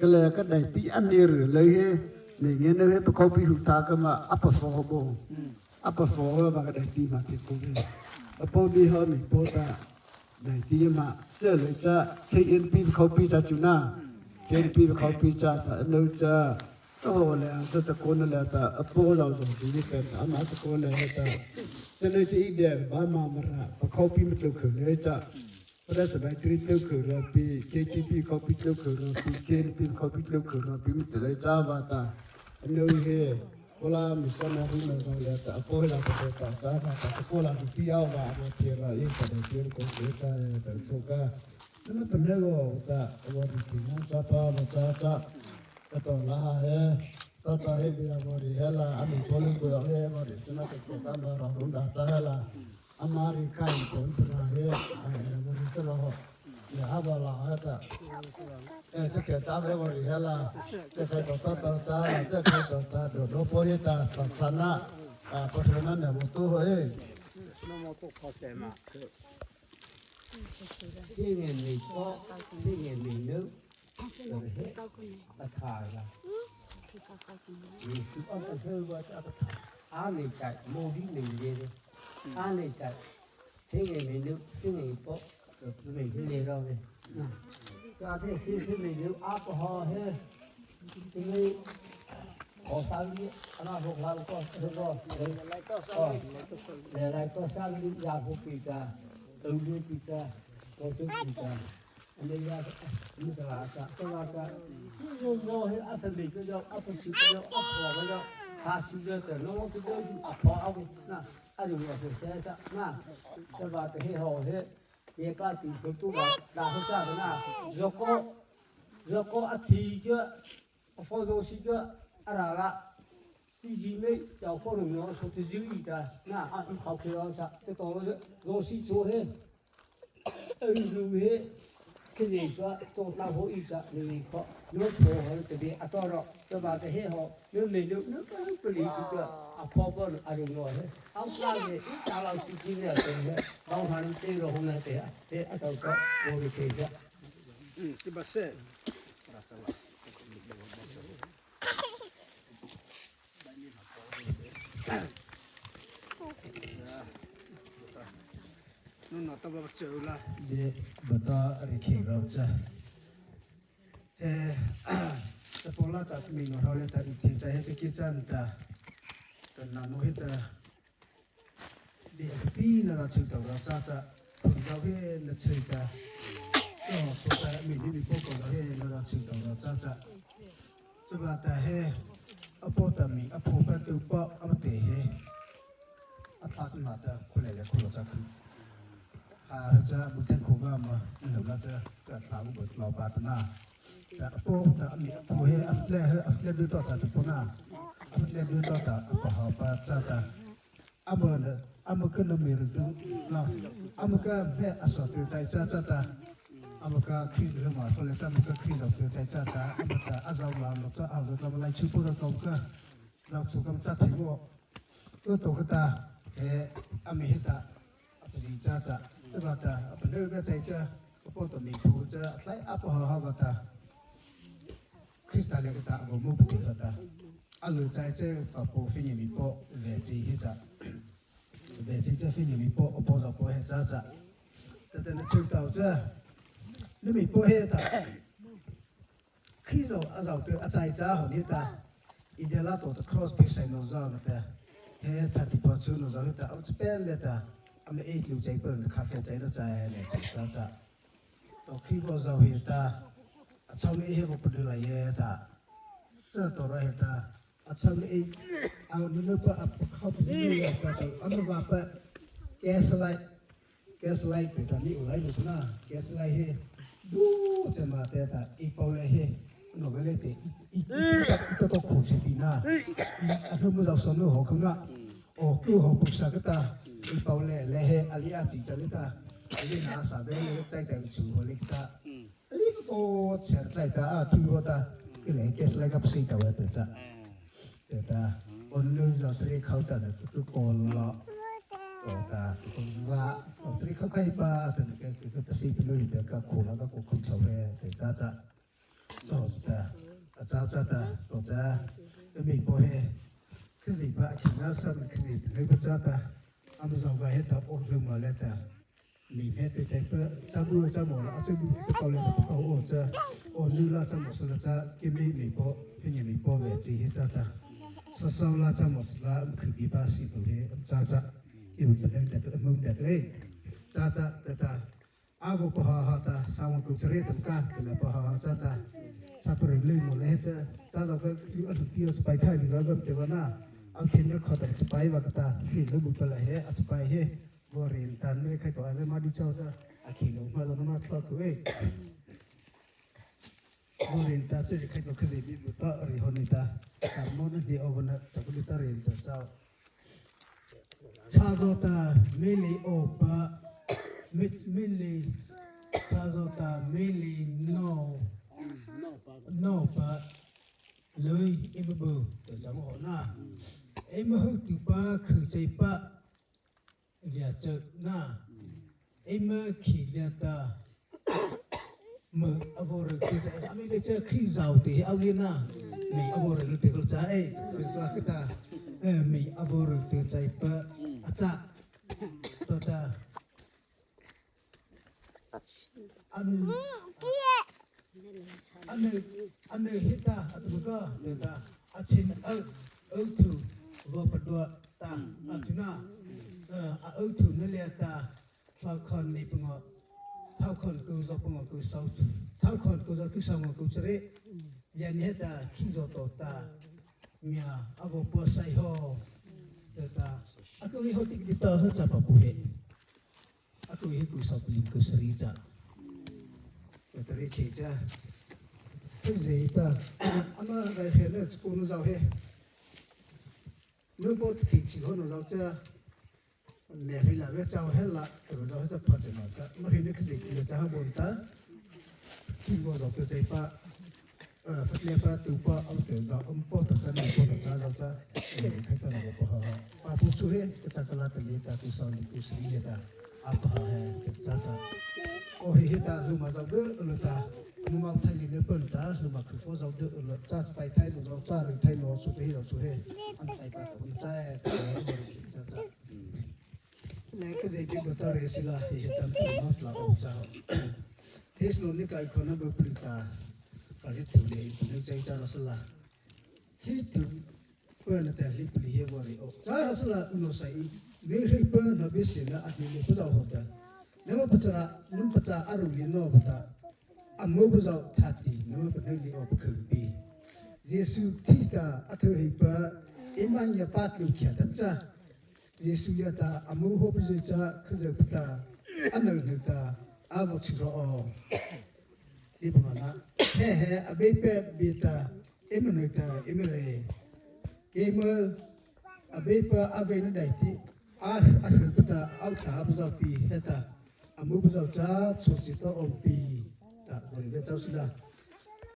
Ka le ka dai pi an ni ri lei he nei nge ne he pakho pi hu ta ka ma apa fo ho bo apa fo ho ba ka dai pi ma ti ko ve apo bi ho ni po ta dai pi ma se le cha KNP kho pi cha chu na KNP kho pi cha ta no cha ho le a cha ko na le ta apo lo zo ti ni pen ama ta ko le ta te le ti de ba ma ma ra pakho pi ma tlu khu le cha ประสบายตรีเจ้าคือเราปี KTP เขาปีเจ้าคือเราปี KNP เขาปีเจ้าคือเราปีมิตรเลยจ้าวาตาอันนี้เฮเวลามิสนารีมาเราเลยแต่โคลาปะตาจ้าวาตาโคลาปีเอาวามาเทระเองแต่เดียวก็เสียใจแต่โชกานั่นเป็นเรื่องแต่วันที่นั่นจ้าปามาจ้าจ้าก็ต่อละเฮต่อต่อเฮเบียบริเฮลาอันนี้โพลิกุเฮบริสนาเกตามเรารุนดาจ้าเฮลา American kontra he bori ya haba la hata e te ke ta he bori hela te ke to ta ta ta te ke to ta do do po ye ta ta sana a ko na ne mo to he 那么多靠山嘛。今年没到，今年没有，不差了。你是二十个这个阿内在毛病没的，阿内在，今年没有，今年不，没没了的。嗯，刚才谁谁没有，阿不好嘿，因为好生意，那不好过这个，哦，来来做生意也不比的，都不比的，都不比的。你呀，你是哪个？这哪个？我我是阿是每个叫阿不是叫阿婆个叫，他是个的，那我这个阿婆阿公那阿就我是先生那，这把这好是，也把地球都把拿回家的那，如果如果阿提着，放东西着阿哪个？第几位叫放东西说的有意的，那阿好开玩笑，这到了东西做嘿，二路嘿。cái gì đó tôi tao hỗ trợ mình có nước hồ họ cái gì à to rồi cho bà cái hệ họ nước mình nước nước cái nước cái gì cũng được à phô bơ à đừng ngồi hết ông sao thì tao làm cái gì là tiền hết bao hoàn tiền rồi hôm nay tiền thế à tao có vô được tiền đó Ừ, cái bà sẽ. Nu na ta ba cheu la. De bata rikhi rau cha e ta pola ta mi no rau le ta thi cha he ki chan ta ta na no he ta de pi na ra cheu ta ra cha cha phun rau he na cheu ta to so ta mi ni mi po ko ra he na ra cheu ta ra cha cha cha ba ta he apo ta mi apo pa tu pa a te he a tha chu ma ta khule le khulo cha khu อาจะบุตรโคกามาหนูละจะจะสาวบุตรเราปาตนาจะโป้จะมีโปเฮอัพเลเฮอัพเลดูต่อจะปนาอัพเลดูต่อจะปะหาปะจะจะอาเมนอาเมก็นมีรุจุเราอาเมก็แม่อสตัวใจจะจะจะอาเมก็คริสต์มาคนละจะอาเมก็คริสต์ตัวใจจะจะอาเมก็อาจารย์เราจะเอาเรามาไล่ชุบเราตัวก็เราสุกำจัดทิ้งตัวตัวก็ตาเฮอาเมเหตา ปจีจ้าจ้าแต่ว่าta apa ne ga chai cha po to mi phu cha tlai apo ha ha ga ta krista le ta go mo pu ta alu chai che pa po fi ni mi po ve chi hi cha ve chi cha fi ni mi po po za po he cha cha ta ta na chiu tao cha ne mi po he ta kristo a zau te a chai cha ho ni ta idela to ta cross pic sai no za na ta he ta ti po chu no za ta au pen le ta 阿们 A 就这本咖啡在那在来做啥子？到开个时候他，啊，草莓那个不得来耶他，这到了他，啊，草莓啊，你那个啊，靠不住呀，这都，俺们把把 gas light gas light 给他你有来就是那 gas light 嘿，哟，这嘛的他一包来嘿，那个来的一一一个到苦吃的那，啊，他们到什么好看啊？哦，够好不啥个哒。一包咧咧嘿，阿里阿子就呢ta，阿里拿啥呗？你个仔定住我呢ta，呢个多钱嚟ta啊，听过ta，佢嚟 gas 嚟个死豆嘅对咋？对ta，我们就这里考察的都过了。